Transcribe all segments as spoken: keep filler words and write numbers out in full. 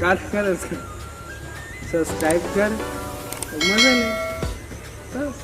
काट कर उसको सब्सक्राइब कर, मजा ले। बस।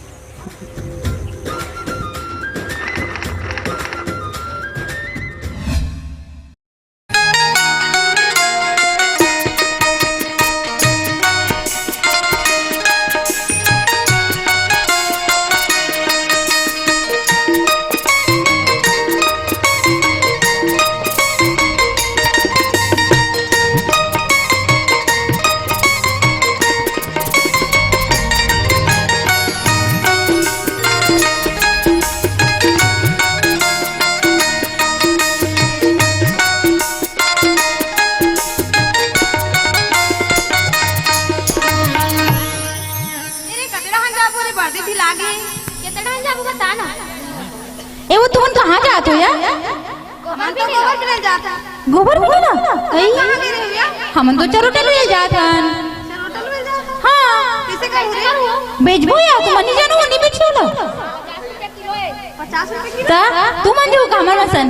ए रे, कते डहन जाबो रे, बरदी भी लागे। कते डहन जाबो, बता ना। ए, वो तुमन कहाँ जात हो यार? हमन तो गोबर बिने जात हन। गोबर बिने ना? कहीं? कहाँ गे रहे हो यार? हमन तो चरोटा ले जात हन। चरोटा ले जात हन? हाँ। कइसे करहू रे? बेचबो यार, तुमन नहीं जानो, नहीं बेचो ना। पचास रुपए किलो। ता, तुमन जाहू का हमर मन सन?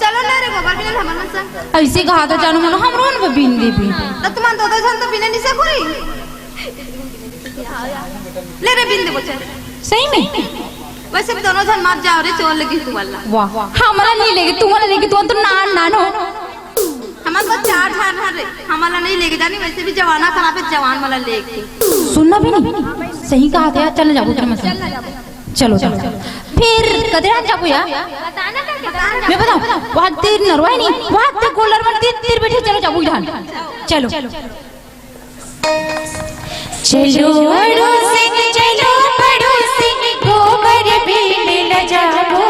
चलो ना रे, गोबर बिने हमर मन सन। अइसे कहा तो जानो मनो, हमरो मन बिन देबे। त तुमन दो दो झन तो बिने नहीं सको रे। ले रे, बिन देबो, चल। सही में? वइसे भी दोनों झन मत जाव रे, चोर लगी तू वाला। वाह, हमला नहीं लेगे, तुमला लेगे, तुमन तो नान नान हो। हमन बस चार झन हन रे, हमला नहीं लेगे जानी, वइसे भी जमाना खराब हे, जवान मन ला लेगे। सुन ना बिनी, सही कहा थे यार, चल ना जाबो, चल मत। चलो, चलो। फिर कते डहन जाबो यार? मैं बताऊं, वहाँ तीर नरवा हे नहीं, वहाँ तीर गोल्डर मन तीर, तीर बैठे, चलो जाबो डहन। चलो। चलो अड़ोसिन, चलो पड़ोसिन, गोबर बिने ल जाबो।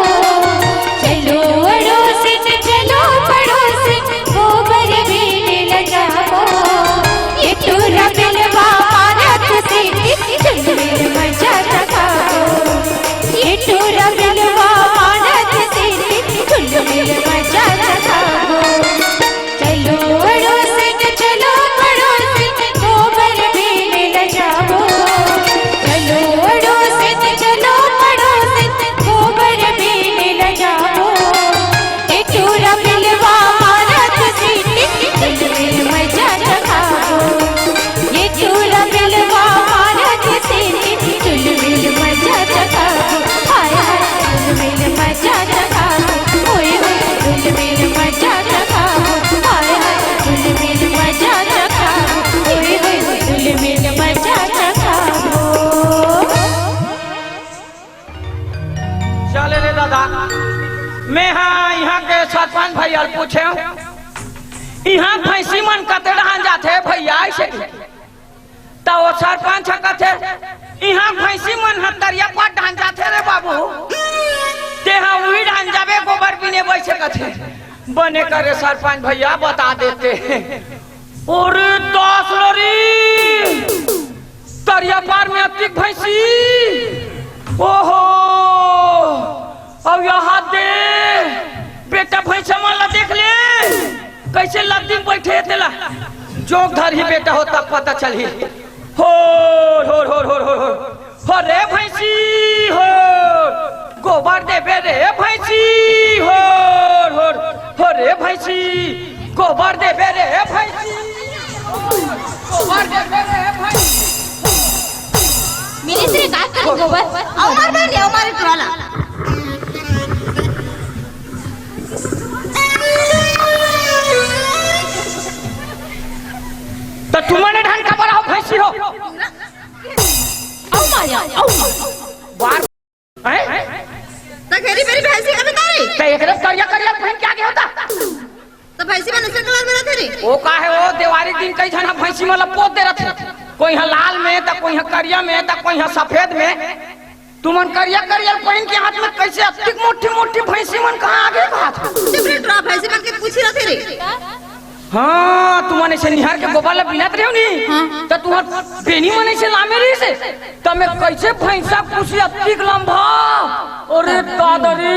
चलो अड़ोसिन, चलो पड़ोसिन, गोबर बिने ल जाबो। ये टूरा बिलवा मारत से, झुलमिल मजा चखाबो। ये टूरा बिलवा मारत से, झुलमिल मजा चखाबो। चलो अड़ोसिन, चलो पड़ोसिन, गोबर बिने ल जाबो। चलो अड़ोसिन, चलो पड़ोसिन, गोबर बिने ल जाबो। ए टूरा बिलवा मारत सीटी, झुलमिल मजा चखाबो। ए टूरा बिलवा मारत सीटी, झुलमिल मजा चखाबो। हाय हाय, झुलमिल मजा चखाबो। ओए होए, झुलमिल मजा चखाबो। हाय हाय, झुलमिल मजा चखाबो। ओए होए, झुलमिल मजा चखाबो। चले रे दादा, मैं हा इहाँ के सरपंच भैया ल पूछेंव, इहाँ भैंसी मन कते डहन जाथे भैया, अइसे कि? त ओ सरपंच ह कथे, इहाँ भैंसी मन ह तरिया पार डहन जाथे रे बाबू, तेहा उही डहन जाबे गोबर बिने, वइसे कथे। बने करे सरपंच भैया, बता देते। अरे दास रे, तरिया पार में अतिक भैंसी। ओहो, अउ यहाँ दे, बेटा भैंसा मन ला देख ले, कइसे लद्दी में बइठे हे तेला। जोंक धरही बेटा हो, तब पता चलही। होर, होर, होर। हो रे भैंसी, होर, गोबर देबे रे भैंसी, होर, होर। हो रे भैंसी, गोबर देबे रे भैंसी, गोबर देबे रे भैंसी। मिले से का कर गोबर? अउ मार बे, अउ मार टुरा ला। त तुमन ए डहन काबर हव भैंसी हो? अउ मार, अउ। बार हैं? त घेरी बेरी भैंसी कभी तारी। त एकरे करिया करिया पहिन के आगे होता। त भैंसी मन अइसन कलर में रथे रे। ओ का हे, ओ देवारी दिन कई झन ह भैंसी मन ला पोत दे रथे। कोई ह लाल में, त कोई ह करिया में, त कोई ह सफेद में। तुमन करिया करिया पहिन के हाथ में कइसे अतिक मोटी मोटी भैंसी मन कहाँ आगे बात? चुप रे टुरा, भैंसी मन के पूछी रथे रे। हाँ, तुमन अइसे निहार के गोबर ला बिनत रहेव नी, हाँ। त तुहर बेनी मन अइसे लामे रहिसे, त मैं कइसे भैंसा पूछी अतिक लंबा? अरे दादा रे,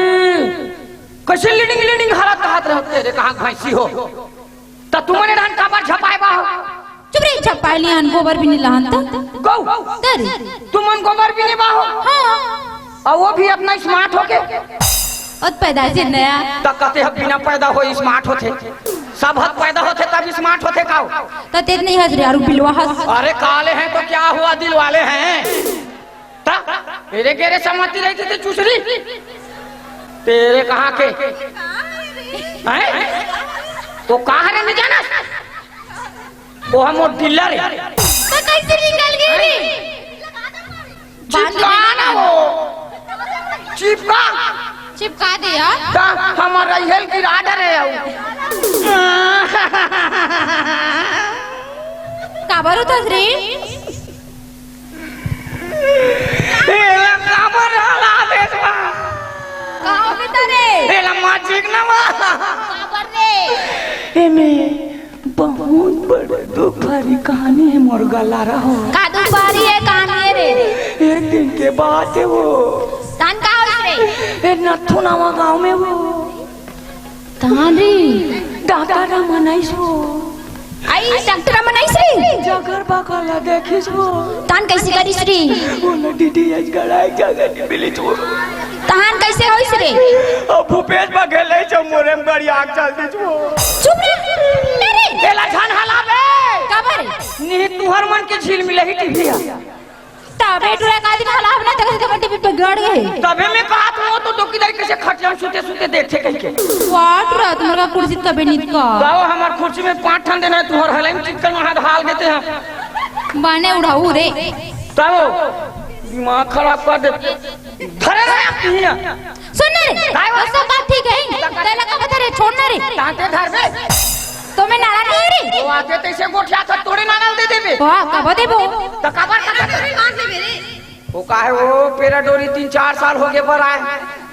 कइसे लीडिंग लीडिंग हरत कहत रहत रे, कहाँ भैंसी हो? त तुमन ए डहन काबर झपाए बा हो? चुप रे, झपाए ली हन, गोबर बिने ल हन त। गौ। तरी। तुमन गोबर बिने बा हो? हाँ। अउ वो भी अतना स्मार्ट होके? अउ त पैदाइश नया। त कते ह बिना पैदा होय स्मार्ट होथे। सब हद पैदा होथे तब स्मार्ट होथे का? त तेज नहीं हस रे, अरु बिलवा हस। अरे काले हैं तो क्या हुआ, दिल वाले हैं। ता, तेरे गेरे समाती रही थी, थी चुसरी। तेरे कहाँ के? हैं? तो कहाँ रे, नहीं जाना? वो हम वो डीलर है। तो कैसे निकल गई रे? चिपका ना वो। चिपका। चिपका दे यार। ता, हमारा हेल की राडर है वो। काबर उतस रे? एला काबर हला देस बा? का होगे त रे? एला माचिक ना बा। काबर रे? एमे बहुत बड़े दुख भरी कहानी है मोर गला रहो। का दुख भरी है कहानी है रे? एक दिन के बात है वो। तान का होइस रे? ए नथु नावा गांव में वो। तान रे। डॉक्टर मन आइस वो। आई डॉक्टर मन आइस रे। जगर बगर ला देखिस वो। तान कैसे करिस रे? वो ला डीटीएच गड़ाए जगह नहीं मिलिस वो। तहान कैसे होइस रे? अब भूपेश बघेल ले जो मोरे में गाड़ी आग चल दी वो। चुप रे। अरे। एला झन हलाबे। काबर? नहीं तुहर मन के झील मिलही टीवी। तबे टुरा का दिन हलाब ना तक से टीवी पे गड़ गए। तबे मैं कहा तू तो डोकी दाई कैसे खटिया में सुते सुते देखे कहीं के। वाट रात मरगा कुर्सी तबे नीत का। गाओ हमार कुर्सी में पांच ठन देना है तुहर हलाई में चिकन में हाथ हाल देते हैं। बाने उड़ाऊ रे। तब दिमाग खराब कर दे। धरे रहे आप हियां। सुन ना रे, काय वो? वो सब बात ठीक है। तेला का बता रे, छोड़ ना रे। तांते धर बे। तो मैं नारा नहीं रे। वो आते तैसे गोठिया था, तोड़े नारा दे देबे। वाह, कब देबो? तो कबर का वो का है वो पेरा डोरी तीन चार साल हो गए पर आए।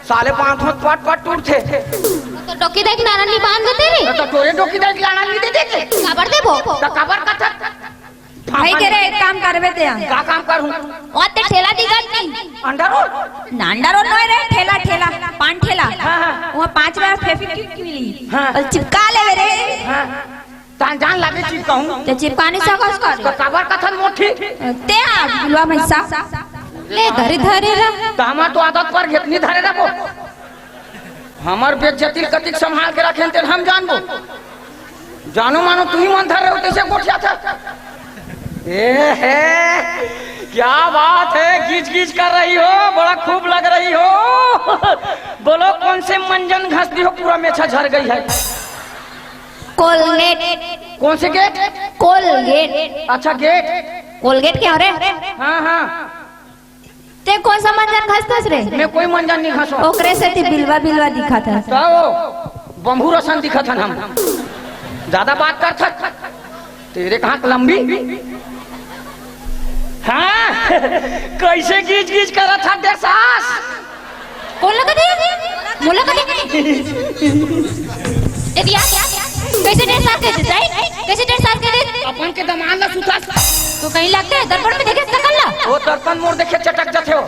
साले पांच हाथ पट पट टूट थे। तो डोकी देख नारा नहीं बांध देते रे। तो तोरे डोकी देख लाना नहीं दे देते। कबर देबो? तो कबर का था। भाई के रे, एक काम करबे ते। का काम करूं? ओ ते ठेला दिखत नहीं। अंडा रोल? ना, अंडा रोल नोय रे, ठेला, ठेला, पान ठेला। हाँ, हाँ। वहाँ पाँच रुपया फेविक्विक मिली। हाँ। और चिपका लेबे रे। हाँ। तान जान लागे चिपकाहूं। ते चिपका नहीं सकस का रे? तो काबर कथन मोठी? ते आ, बिलवा भैंसा। ले धरे धरे रह। तो हमार तो आदत पर घेतनी धरे रखो। हमर बेइज्जती ल कतिक संभाल के रखेन तेन हम जानबो। जानो मानो तुही मन धर रहे हो तैसे गोठिया था। ए हे, क्या बात है, गीच गीच कर रही हो, बड़ा खूब लग रही हो। बोलो कौन से मंजन घस दी हो, पूरा मेछा झर गई है। कोलगेट। कौन से गेट? कोलगेट। अच्छा गेट। कोलगेट क्या हो रे? हाँ हाँ। ते कौन सा मंजन घसतस रे? मैं कोई मंजन नहीं घसो। ओकरे से ती बिलवा बिलवा दिखत हस। तो बम्भू रसन दिखत हन हम। ज्यादा बात करत हस। तेरे कहाँ लंबी? हाँ, कैसे गीच गीच करत हस देख सास? कौन लगा दे? मोला कदे? ए दिया, कैसे डेढ़ साल के देते हैं? कैसे डेढ़ साल के देते? अपन के दमान ला सुता। तो कहीं लगता है दर्पण में देखे सकल ला? वो दर्पण मोर देखे चटक जाते हो।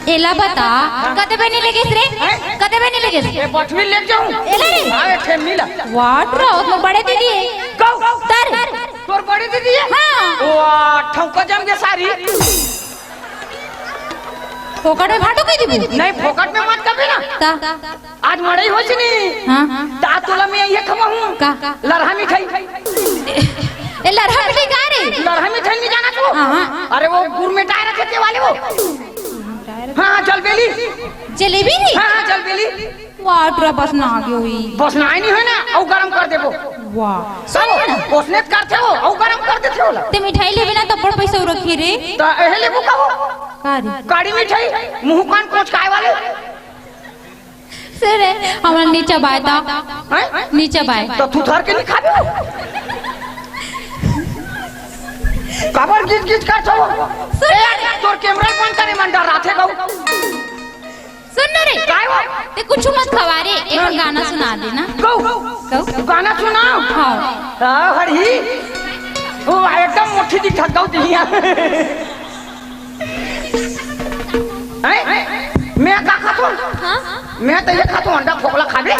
एला बता, कदे बे नहीं लगे रे? हैं? कदे बे नहीं लगे? ए बठवी ले जाऊं। एला रे। हाँ, एक ठे मिला। वाट रो, मोर बड़े दीदी है। गौ। तर। तोर बड़ी दीदी है? हाँ। वाह, ठौका जम के सारी। फोकट में भाटो कह दी। नहीं, फोकट में मत कभी ना। ता। आज मड़ई होइस नी। हाँ। त आज तोला मैं ये खवाहूँ। का? लरहा मिठाई। ए, लरहा मिठाई का रे? लरहा मिठाई नहीं जाना तू? हाँ, हाँ। अरे वो गुड़ में टायर रखे थे वाले वो। हाँ, हाँ, जलबेली। जलेबी नी? हाँ, हाँ, जलबेली। वाह, टुरा बस ना आगे हुई। बस ना आई नहीं है ना, अउ गरम कर देबो। वाह। सब ओसने करथे वो, अउ गरम कर देथे ओला। ते मिठाई लेबे ना, तब्बड़ पैसा रखी रे। त एहे लेबो का वो? का रे? काड़ी मिठाई, मुँह कान कोचकाए वाले। सुन रे, हमरा नीचे बाय ता। हैं? नीचे बाय। त तू धर के नहीं खाबे? काबर गीच गीच करथो? सुन ए, रे। तोर कैमरा बंद करे मन डराथे गऊ। सुन ना रे। काय वो? ते कुछ मत खवा रे, एक हाँ। गाना सुना दे ना। गऊ। गऊ? गाना सुनाओ। हाँ। हाँ, हरी। वो एकदम मुट्ठी दिखा गऊ दिया। हैं? मैं का खाथों? हाँ? मैं तो ये खाथों, अंडा फोकला खाबे।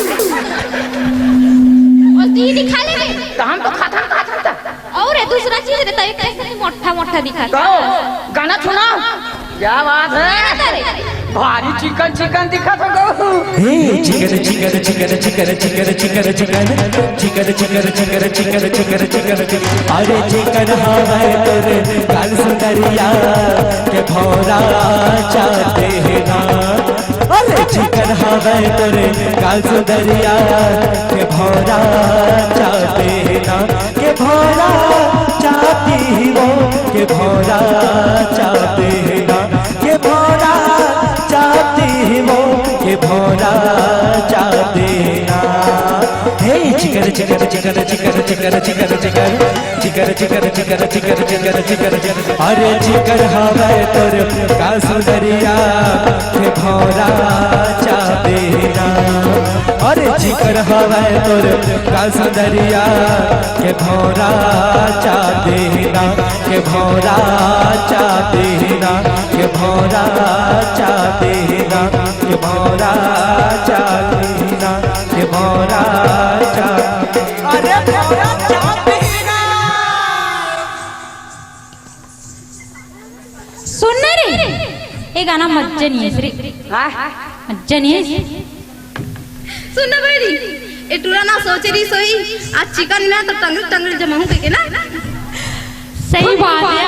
और दीदी खा लेबे। तो हम तो खाथन, खाथन था। और ये दूसरा चीज रहता है, कैसे नहीं मोटा, मोटा दिखा। तो गाना सुनाओ। क्या बात है? अरे। भारी चिकन चिकन दिखत हो गो। हे chicken chicken chicken chicken chicken chicken chicken chicken chicken chicken chicken chicken chicken chicken chicken. अरे जेकर हवय तोरे गाल सुंदरिया के भौरा चाहते हैं ना। अरे जेकर हवय तोरे गाल सुंदरिया के भौरा चाहते हैं ना, के भौरा चाहती वो, के भौरा चाहते हैं ना, के भौरा चाहती वो, के भौरा चाहते हैं ना। हे चिकर चिकर चिकर चिकर चिकर चिकर चिकर चिकर चिकर चिकर चिकर चिकर चिकर चिकर चिकर। अरे चिकर हवय तोर का सुंदरिया के भौरा चाहते ना। अरे चिकर हवय तोर का सुंदरिया के भौरा चाहते ना, के भौरा चाहते ना, के भौरा चाहते ना, के भौरा चाहते ना, के भौरा चाहते। अरे भौरा चाहते ना। सुन ना रे, ए गाना मज्जा नहीं है रे। हाँ? मज्जा नहीं है। सुन ना बहिनी, ए टूरा ना सोचे रही सोई, आज चिकन ना तो टंगरी टंगरी जमाऊं के ना। सही बात है।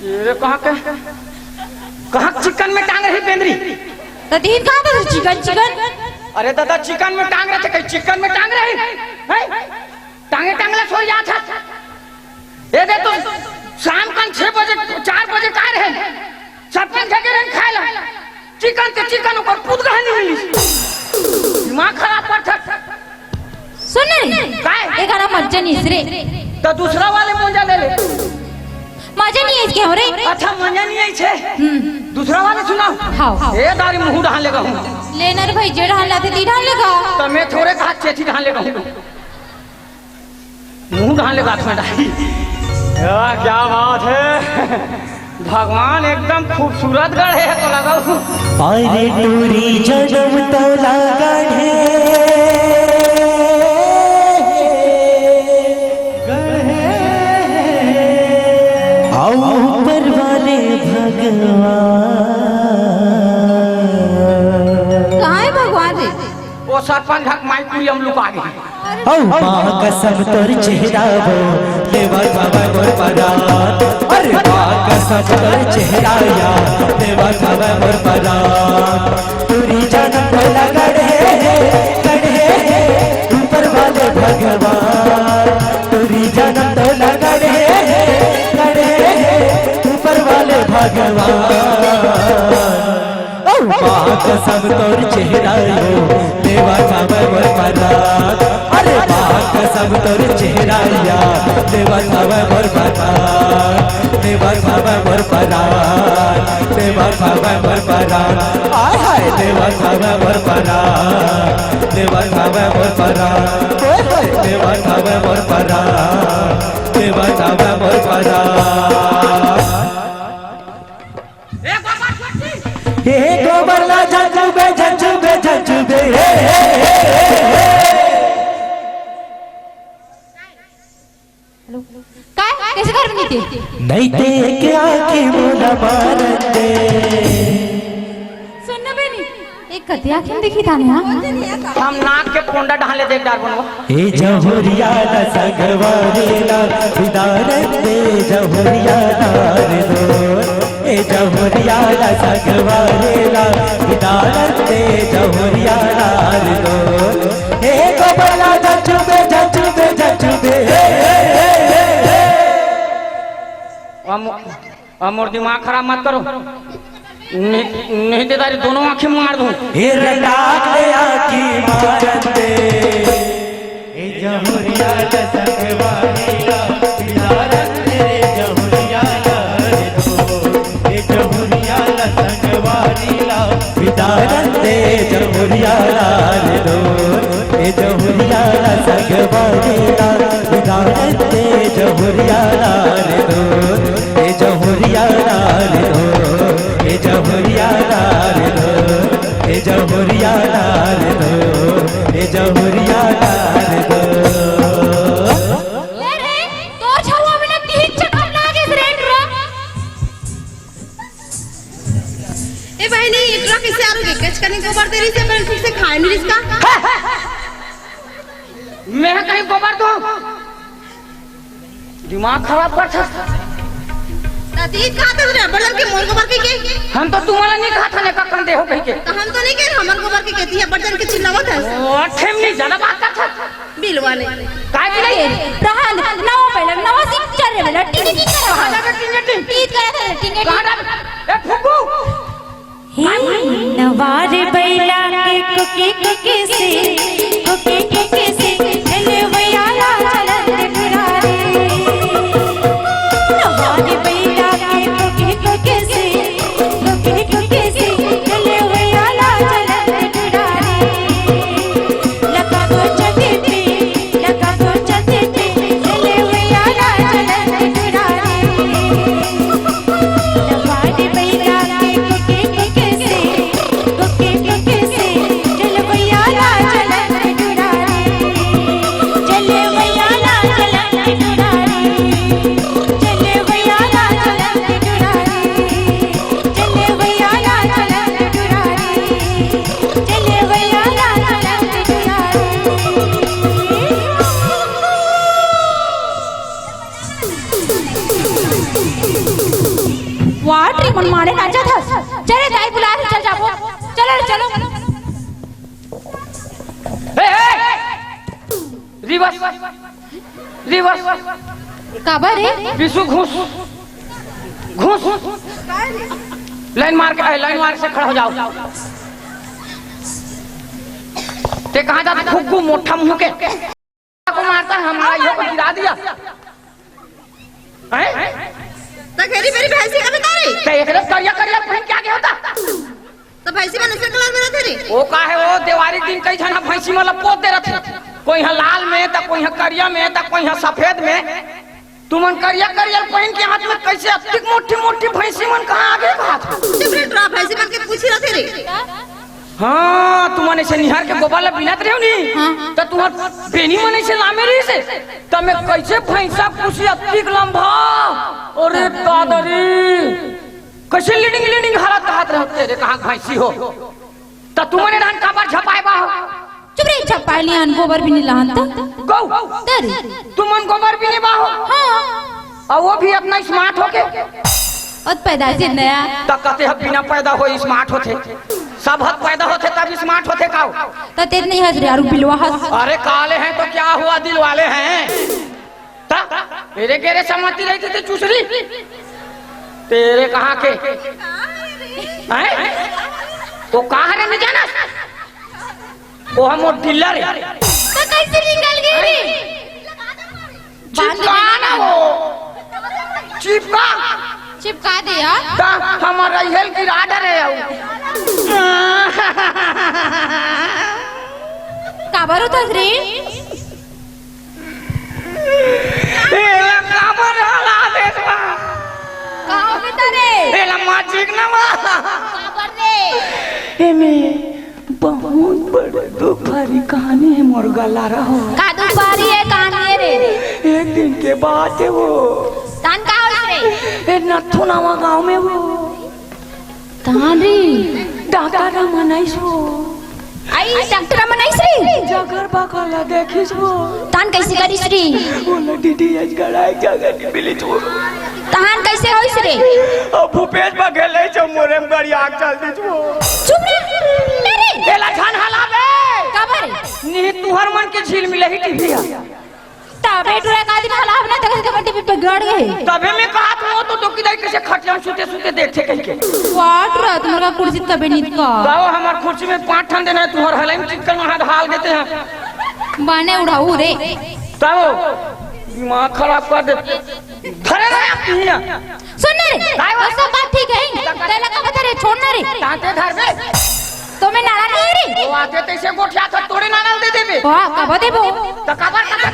ये रे कहाँ के, कहाँ चिकन में टांग रही बेंदरी? तो दिन कहाँ पर चिकन चिकन? अरे दादा, चिकन में टांग रहे थे, कहीं चिकन में टांग रही? हैं? टांगे टांगले सोई जात है। ए दे तो शाम कन छह बजे, चार बजे का रहे, छप्पन जगे रहे खाए ला। चिकन के चिकन ऊपर कूद गए नहीं मिली। दिमाग खराब कर था। सुन रे, काय? ए गाना मज्जा नहीं रे। तो दूसरा वाले मोजा ले ले। मजा नहीं है इसके हो रे। अच्छा, मजा नहीं है इसे। हम्म। दूसरा वाले सुनाओ। हाँ। ए दारी मुंह ढाल लेगा हूँ। लेनर भाई जे ढाल लाते ती ढाल लेगा। तो मैं थोड़े कहा चेथी ढाल लेगा हूँ। मुंह ढाले बात में डाली। या, क्या बात है, भगवान एकदम खूबसूरत गढ़े है तो लगा। अरे टूरी जन्म तो लागण है। आओ ऊपर वाले भगवान। कहाँ है भगवान रे? वो सरपंच हक माई पूरी हम लोग आ गए। हौ माँ कसम तोर चेहरा वो, देवा खावे मोर परान। अरे माँ कसम तोर चेहरा या, देवा खावे मोर परान। टूरी जनम तोला गढ़े हे, गढ़े हे, ऊपर वाले भगवान। टूरी जनम तोला गढ़े हे, गढ़े हे, ऊपर वाले भगवान। ओ माँ कसम तोर चेहरा यो, देवा खावे मोर परान। अरे माँ कसम तोर चेहरा या, देवा खावे मोर परान। देवा खावे मोर परान, देवा खावे मोर परान। आय हाय, देवा खावे मोर परान, देवा खावे मोर परान। ओए होए, देवा खावे मोर परान, देवा खावे मोर परान। हे गोबर ला झंझुबे, झंझुबे, झंझुबे, हे, हे, हे, हे, हे। हेलो। काय? कैसे घर में थे? नहीं ते क्या की मुला मारते। सुन ना बेनी, एक कतिया किन देखी था ना? हम नाक के पोंडा ढाले देख डार बनवा। ए जहुरिया ला सगवारी ला, बिदारन दे जहुरिया डार दो। ए जहुरिया ला सगवारी ला, बिदारन दे जहुरिया डार दो। ए गोबला जचुबे, जचुबे, जचुबे, हे, हे, हे, हे, हे। अब मो-, अब मोर दिमाग खराब मत करो। नहीं, नहीं ते तारी दोनों आंखें मार दूं। हे रटाक ले आंखी मारन दे। ए जहुरिया ला संगवारी ला, बिदारन दे जहुरिया ला रे दो। ए जहुरिया ला संगवारी ला, बिदारन दे जहुरिया ला रे दो। ए जहुरिया ला सगवारी ला, बिदारन दे जहुरिया ला रे दो। ए जहुरिया ला रे दो, ए जहुरिया ला रे दो, ए जहुरिया ला रे दो, ए जहुरिया ला रे दो। ले रे, तोर छउवा में ना तीन चक्कर लागे रे टूरा। ए बहन, मैं कहीं गोबर दूं? दिमाग खराब करथस। त तीत कहा था रे, बड़न के मोर गोबर के के? हम तो तुम्हारा नहीं कहा था ने कखन दे हो कहीं के। त हम तो नहीं कह रहे, हमर गोबर के के तिहा बड़न के चिल्लावत है। ओ, ठेम नहीं ज्यादा बात करथस। बिलवा नहीं। काय बिलाई? रहन, नवा पहले, नवा सीख चल रे बेटा, टिंगे टिंगे करा। कहाँ जाबे टिंगे टिंग? तीत करा था टिंगे कहाँ टिंग। जाबे? ए फुग्गू। हे नवार बैला के कुके कुके से, कुके कुके से, चलवैया ला चलत डुरारे। नवार बैला के कुके कुके से, कुके कुके से, चलवैया ला चलत डुरारे। लगा दो चटे पे, लगा दो चटे पे, चलवैया ला चलत डुरारे। वाह, ट्री मन मारे नाचत हस। चले दाई बुला रहे, चल जाबो। चलो रे, चलो। ए, ए! Reverse, reverse. काबर रे? विशु घुस, घुस। लाइन मार के, ए, लाइन मार से खड़ा हो जाओ। ते कहाँ जाता फुग्गू मोटा मुंह के? को मारता है, हमारा यो को गिरा दिया। हैं? त घेरी बेरी भैंसी का बता रही? ते एकरे करिया करिया पहिन के आगे होता। त भैंसी मन ऐसे कलर में रहते रे? वो का है, वो देवारी दिन कई झन ह भैंसी मन ला पोत दे रथे। कोई ह लाल में, त कोई ह करिया में, त कोई ह सफेद में। तुमन करिया करिया पहिन के हाथ में कैसे अतिक मोटी मोटी भैंसी मन कहाँ आगे भात? चुप रे, तोरा भैंसी मन के पूछी रथे रे। हाँ, तुमन ऐसे निहार के गोबर ला बिनत रहे हो नी? हाँ। त तुहर बेनी मन ऐसे लामे रही से, त मैं कैसे भैंसा पूछी अतिक लंबा? अरे दादा रे, कैसे लीडिंग लीडिंग हालत हाथ रहते रे, कहाँ भैंसी हो? त तुमने रहन काबर झपाए बा हो? चुप रे, झपाए लिया हन, गोबर भी नहीं लाहन त। गौ, तेरी। तुमन गोबर भी नहीं बा हो? हाँ। और वो भी अपना स्मार्ट होके? और पैदा से नया। त कहते हैं बिना पैदा हो स्मार्ट होते, सब हद पैदा होते तब स्मार्ट होते का हो? त तेरे नहीं हंस रहे, यार बिलवा हंस। अरे काले हैं तो क्या हुआ, दिल वाले हैं। ता, तेरे गेरे समाती रही थी ते चुसरी। तेरे कहाँ के? हैं? वो कहाँ रे, नहीं जाना? वो हम वो डीलर है। तो कैसे निकल गई रे? चिपका ना वो। चिपका। चिपका दे यार। ता, हमारा हेल की राडर है वो। काबर उतर रे? एला काबर हला देस बा? का हो बेटा रे? एला माचिक ना बा। काबर रे? एमे बहुत बड़ दुख भरी कहानी है मोर गला रहो। का दुख भरी है कहानी है रे? एक दिन के बात है वो। तान का होइस रे? ए नथु नावा गांव में वो। तान रे। डॉक्टर मन आइस वो। आई डॉक्टर मन आइस रे? जगर बगर ला देखिस वो। तान कैसे करिस रे? ओला डीडीएच गड़ाए जगह नहीं मिलिस वो। तान कैसे होइस रे? अब भूपेश बघेल ले जो मोरे में गाड़ी आग चल दिस वो। चुप रे। अरे। एला झन हलाबे। काबर? नहीं तुहर मन के झील मिले ही टीवी है। तबे टुरा का दिन हला अपना तक से टीवी पे गड़ गए। तबे मैं कहा तू तो डोकी दाई कैसे खटिया में सुते सुते देखथे कहीं के। वाट रात मरका कुर्सी तबे नीत का। गाओ हमार कुर्सी में पांच ठन देना है, तुहर हलाई में चिक्कन वहां ढाल देते हैं। बाने उड़ाऊ रे। तब दिमाग खराब कर दे। धरे ना आप हियां। सुन ना रे, काय वो बात? सब बात ठीक है। तेला का बता रे, छोड़ ना रे। ताते धर बे। तो मैं नाना नहीं है रे। वो आते तैसे गोठिया था, तोड़े नाना दे देबे। वाह, कब देबो? तो कबर कबर।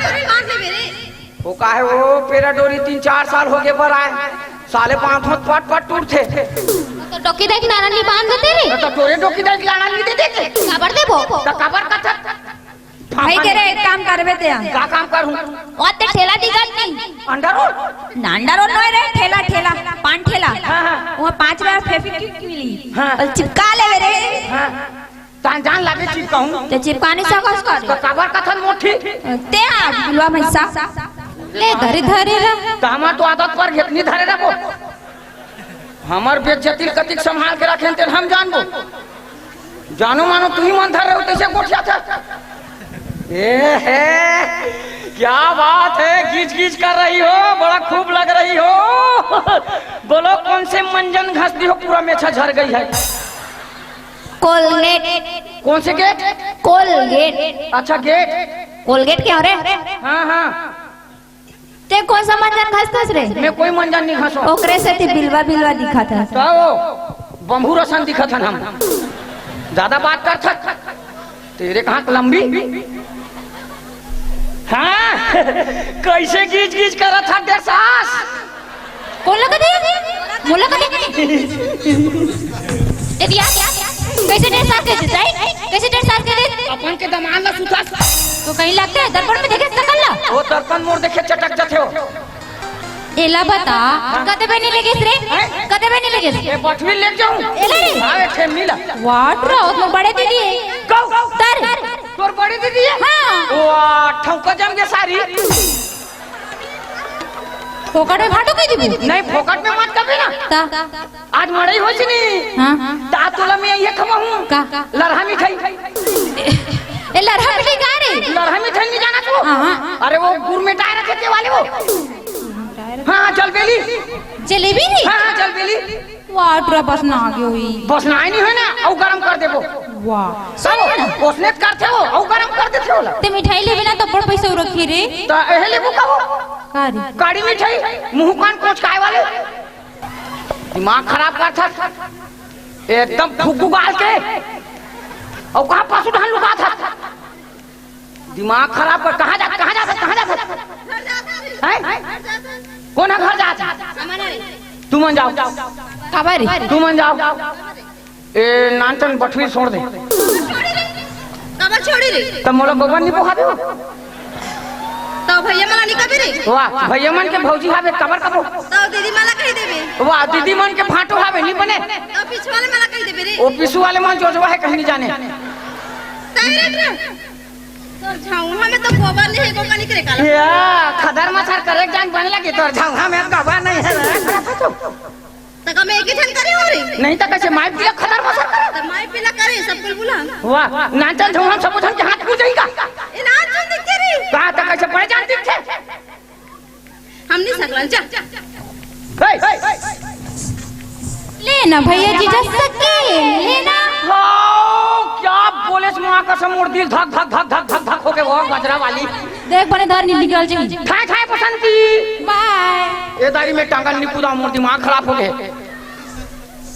वो का है वो पेरा डोरी तीन चार साल हो गए पर आए। साले पांच हाथ पट पट टूट थे। तो डोकी देख नाना नहीं बांध देते रे। तो तोरे डोकी देख लाना नहीं दे देते। कबर देबो? तो कबर कथक। भाई के रे, एक काम करबे ते। का काम करूं? ओ ते ठेला दिखत नहीं। अंडा रोल? ना, अंडा रोल नहीं रे, ठेला, ठेला, पान ठेला। हाँ, हाँ। वहाँ पाँच रुपया फेविक्विक मिली। हाँ। और चिपका लेबे रे। हाँ। तान जान लागे चिपकाहूं। ते चिपकानी सकस का रे? तो काबर कथन मोठी? ते आ, बिलवा भैंसा। ले धरे धरे रह। तो हमार तो आदत पर घेतनी धरे रह वो। हमर बेइज्जती ल कतिक संभाल के रखेन तेन हम जानबो। जानो मानो तुही मन धर रहे हो, तैसे गोठिया था। ए हे, क्या बात है, गीच गीच कर रही हो, बड़ा खूब लग रही हो। बोलो, कौन से मंजन घस दी हो, पूरा मेछा झर गई है। कोलगेट। कौन से गेट? कोलगेट। अच्छा, गेट। कोलगेट क्या हो रे? हाँ, हाँ। ते कौन सा मंजन घसतस रे? मैं कोई मंजन नहीं घसो। ओकरे से ते बिलवा बिलवा दिखत हस। तो वो बम्भू रसन दिखत हन हम। ज्यादा बात कर थक। तेरे कहाँ लंबी? हाँ। कैसे गीच गीच करत हक डेढ़ सास? कौन लगा दे? मोला लगा दे? ए दिया, कैसे डेढ़ सास के दे? कैसे डेढ़ सास के दे? अपन के दमान ला सुथस। तो कहीं लगता है दर्पण में देखे सकल ला? वो दर्पण मोर देखे चटक जाथे हो। एला बता, कते बनी लेगिस रे? हैं? कते बनी लेगिस? ए बठवी ले जाऊं। एले? हाँ, एक ठे मिला। वाट रो, तोर बड़े दीदी है। कौ? तर। तोर बड़ी दीदी है? हाँ। वाह, ठौका जम गया सारी। फोकट में भाटो कह दी। नहीं, फोकट में मत कभी ना। ता। आज मड़ई होइस नी। हाँ। ता तोला मैं ये खवाहूँ। का? लरहा मिठाई। ए, लरहा मिठाई का रे? लरहा मिठाई नहीं जाना तू? हाँ, हाँ। अरे वो गुड़ में डाल रखे थे वाले वो। हाँ, हाँ, जलबेली। जलेबी नी? हाँ, हाँ, जलबेली। वाह, टुरा बस ना आगे हुई। बस ना आई नहीं है ना, अउ गरम कर देबो। वाह। सब ओसने करथे हो, अउ गरम कर देथे होला। ते मिठाई लेबे ना तो बड़ पैसा रखी रे। त एहे लेबू का हो? का रे? काड़ी मिठाई, मुंह कान कोचकाए वाले। दिमाग खराब करथस। एकदम फुग्गू गाल के। अउ कहाँ पशु ढान लुकाथस? दिमाग खराब कर, कहाँ जा, कहाँ जा, कहाँ जा? हैं? कौन है घर जात? तुमन जाओ। काबर? तुमन जाओ। ए नानचन बठवी छोड़ दे। काबर छोड़ी रे? त मोला गोबर नहीं पोहा दे। तो भैया मला नहीं कबे रे? वाह, भैया मन के भौजी हावे, काबर कबो? तो दीदी मला कही देबे। वाह, दीदी मन के फाटो हावे, नहीं बने। तो पीछू वाले मला कही देबे रे? ओ पीछू वाले मन जोजवा है, कहीं नहीं जाने। सही रे। तोर झौंहा में तो गोबर नहीं है, गोबर निकले काला। या, खदर मच्छर करे जान बन लगे, तोर झौंहा में गोबर नहीं है रे। त का मैं एक ही झन करे हो रे? नहीं त कैसे माई पीला खदर मच्छर करे? त माई पीला करे, सब कुल बुला। वाह, नाचन झौंहा सब झन के हाथ पूर जाएगा। ए नाचन दिखते रे। का त कैसे पहचान दिखते? हम नहीं सकलन, जा। ए! लेना भैया जी, जस सके, लेना। हाओ, क्या बोले से माँ कसम, मोर दिल धक, धक, धक, धक, धक, धक होके वो गजरा वाली। देख बने दार नी निकल जाई। ठाए, ठाए बसंती। बाय। ए दारी में टांगन नी कूदा, मोर दिमाग खराब हो गए।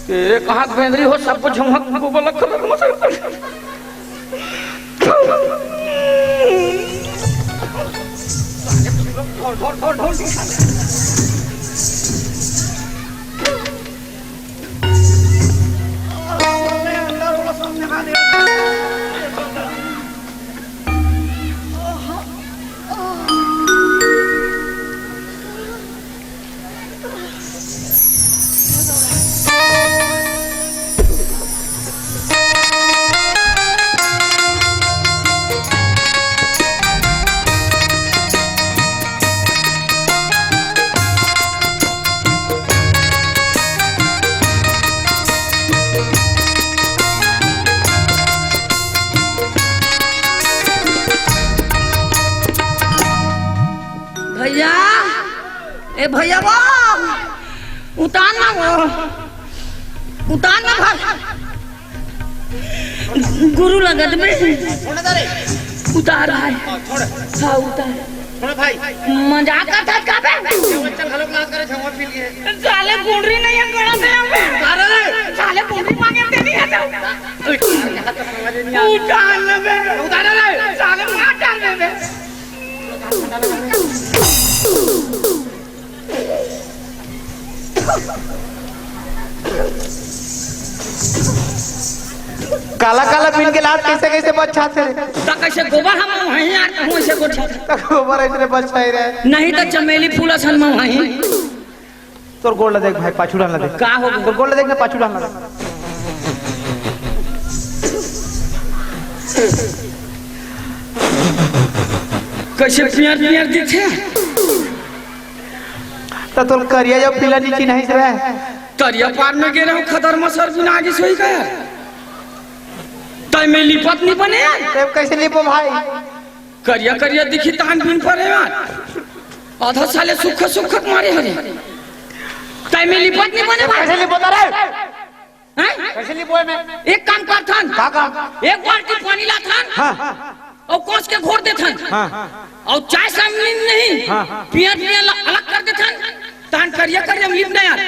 तेरे कहाँ के बेंदरी हो, सब झमक गोबर लग खबर मसर। भैया, ए भैया वो, उतार ना वो, उतार ना भाई। गुरु लगत में उतार है। हाँ, उतार। छोड़ भाई। मजाक करता है का बे? चल, घलो क्लास करे, छवा पी लिए। साले गुंडरी नहीं है, कड़ा से यहाँ पे। अरे! साले गुंडरी मांगे, दे दिया था। उतार ना बे। उतार ना बे। साले मार डाल दे बे। काला काला पिन के लात कैसे कैसे बच्छाथे? त कैसे गोबर हम वहीं यार, कहूँ ऐसे गोठा। त गोबर ऐसे बच्छाए रे। नहीं त चमेली फूल असन में वहीं। तोर गोड़ ला देख भाई, पाछू डाल ला देख। का हो गया? तोर गोड़ ला देख ना, पाछू डाल ला देख। कइसे पियर पियर दिखे? त तोर करिया या पीला नी चिन्हाइस रे। तरिया पार में गे रहूं, खदर मसर बिना आगे सोई का। तय में लिपत नी बने यार। तब कइसे लिपो भाई? करिया करिया दिखी तान बिन परे यार। आधा साले सुख सुख मारे हरे। तय में लिपत नी बने भाई। कइसे लिपो रे? हैं? कइसे लिपो में? एक काम करथन। का काम? एक बाल्टी पानी लाथन। हाँ। अउ कोस के घोर देथन। हाँ। अउ चाय सामने नहीं। हाँ। पियर पियर ल-, अलग कर देथन। तान करिया करिया में लिप दे यार। ए!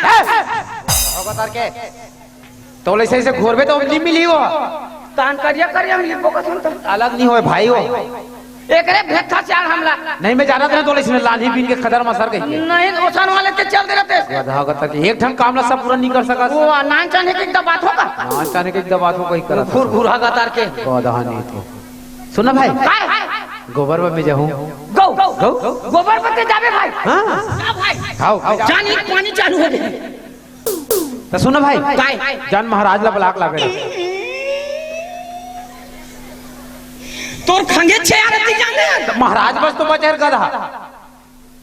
होगा तार के। तो अइसे अइसे घोरबे त नी मिली वो। तान करिया करिया में लिपो कथन त। अलग नी होय भाई वो। एकरे भेद था चार हमला। नहीं, मैं जानत रहेंव तोला इसने लाली बीन के खदर मसर कहिके। नहीं, ओसन वाले ते चल दे रहते। गधा गतर के एक ठन काम ला सब पूरा नी कर सकस। वो नान चाने के एकदम बात होगा। नान चाने के एकदम बात होगा, कहीं करत। फुर फुर हा गतर के। गधा नहीं तो। सुन ना भाई। काय? गोबर बर में जाहूं। गो, गो, गोबर बर ते जाबे भाई। हाँ। जा भाई। आओ, आओ। जान ही पानी चालू हो गया। त सुन ना भाई, काय? जान महाराज ला बलाक लाबे। तोर खंगे छे यार, ती जान ले। त महाराज बस तो बचे हे गधा।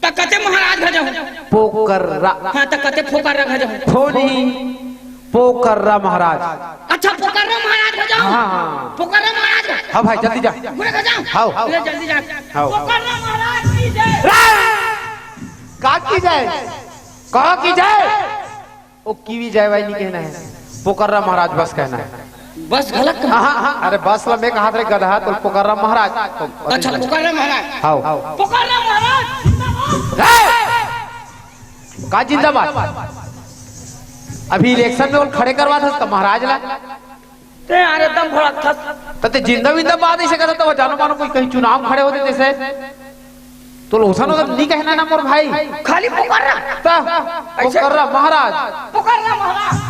त कते महाराज भजहूं? पोकर्रा। हाँ, त कते फोकर्रा भजहूं? फोन ही पोकर्रा महाराज। अच्छा, पोकर्रा महाराज भजहूं? हाँ, हाँ। पोकर्रा महाराज। हाँ भाई, जल्दी जा। घुरे भजहूं? हाँ। ले, जल्दी जा। हाँ। पोकर्रा महाराज की जय। रा-, का की जय? का की जय? ओ किवी जाय वाय नी कहना हे, पोकर्रा महाराज बस कहना हे। बस गलत कहा। हाँ, हाँ, हाँ, अरे बस ला मैं कहात रहेंव गधा, तो पोकर्रा महाराज। अच्छा, पोकर्रा महाराज। हाँ। पोकर्रा महाराज जिंदाबाद। हे! का जिंदाबाद? अभी इलेक्शन में वो खड़े करवात हस का महाराज ला? ते यार एकदम भड़कथस। त ते जिंदा विंदा बात अइसे करत हस, जानो मानो कोई कहीं चुनाव खड़े होते तइसे। तो ओसन ओसन नी कहना ना मोर भाई। खाली पोकर्रा। त ऐसे? पोकर्रा महाराज। पोकर्रा महाराज। पोकर्रा महाराज।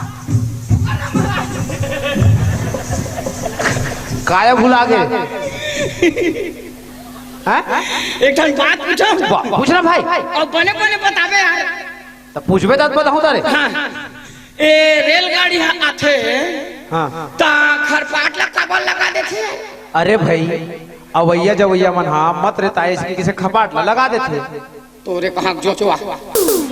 काय भुला गे? हैं? एक ठन बात पूछहूं? बा-, पूछ ना भाई। अउ बने बने बताबे यार। त पूछबे त बताहूं तारे। हाँ। ए रेलगाड़ी ह आथे। हाँ। त खरपाट ला काबर लगा देथे? अरे भाई, अवइया जवइया मन हा मत रेताए, इसके किसे खपाट ला लगा देथे। तोरे कहाँ जोचवा?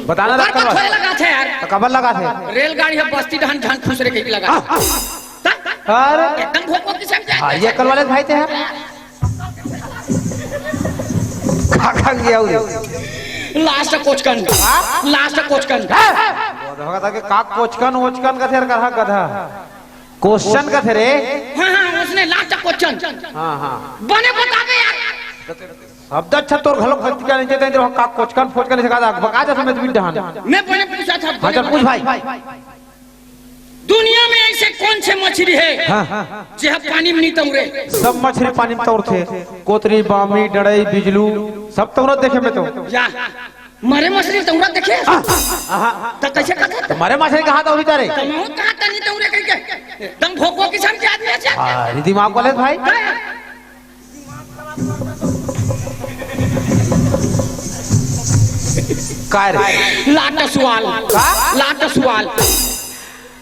बताना ओकर ला बर करवा। थोड़े लगाथे यार। त काबर लगाथे? रेलगाड़ी ह बस्ती डहन झन खुसरे के लगा। हाँ। त? अरे। एकदम भोको किसम के। हाँ, ये कल वाले भाई थे हैं। खा खा गया उरे। लास्ट कोचकन। हाँ? लास्ट कोचकन। गधा के का कोचकन वोचकन कथे रे, कहा गधा। क्वेश्चन कथे रे। हाँ, हाँ, ओसने लास्ट कोचकन। हाँ, हाँ। बने बताबे यार। शब्द अच्छा तोर घलो खर्च क्या नहीं देते, जो का कोचकन फोचकन से कहा, बका जा समय तुम डहान। मैं बने पूछा था, हाँ, चल पूछ भाई। दुनिया में ऐसे कौन से मछली है हाँ। जे ह पानी में नहीं तौरे? सब मछली पानी में तौरथे। कोतरी, बामी, डड़ई, बिजलू, सब तौरत देखे में तो। या, मरे मछली तौरत देखे? हाँ, हाँ। त कैसे कहत? त मरे मछली कहाँ तौरी तारे? त महूँ कहाँ तनी तौरे कह के? एकदम भोको किसम के आदमी है। अरे दिमाग वाले भाई। हाँ। काय रे? लाट सुवाल। का? लाट सुवाल।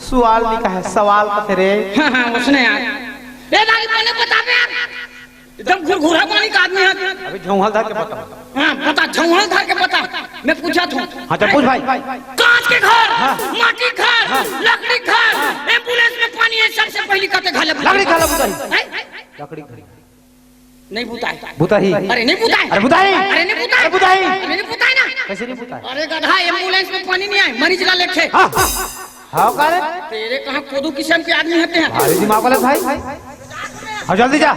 सुवाल नहीं कहे, सवाल कथे रे। हाँ, हाँ, ओसने यार। ए, दाई, बने बताबे यार। एकदम घुरघुरा पानी का आदमी है। अभी झौंहल धर के बता। हाँ, बता, झौंहल धर के बता। मैं पूछा था। हाँ, चल पूछ भाई। कांच के घर, हाँ। माटी घर, हाँ। लकड़ी घर, हाँ। एम्बुलेंस में पानी है, सबसे पहली कते घाले लकड़ी घाले बुताही। हैं? लकड़ी घाले। नहीं बुताए। बुताही। अरे नहीं बुताए। अरे बुताही। अरे नहीं बुताए। अरे बुताही। अरे नहीं बुताए ना। कैसे नहीं बुताए? अरे गधा, एम्बुलेंस में पानी नहीं आए, मरीज ला लेके। हाँ। हाँ, का रे? तेरे कहाँ कोदू किसम के आदमी होते हैं? भारी दिमाग वाले भाई। हाँ, जल्दी जा।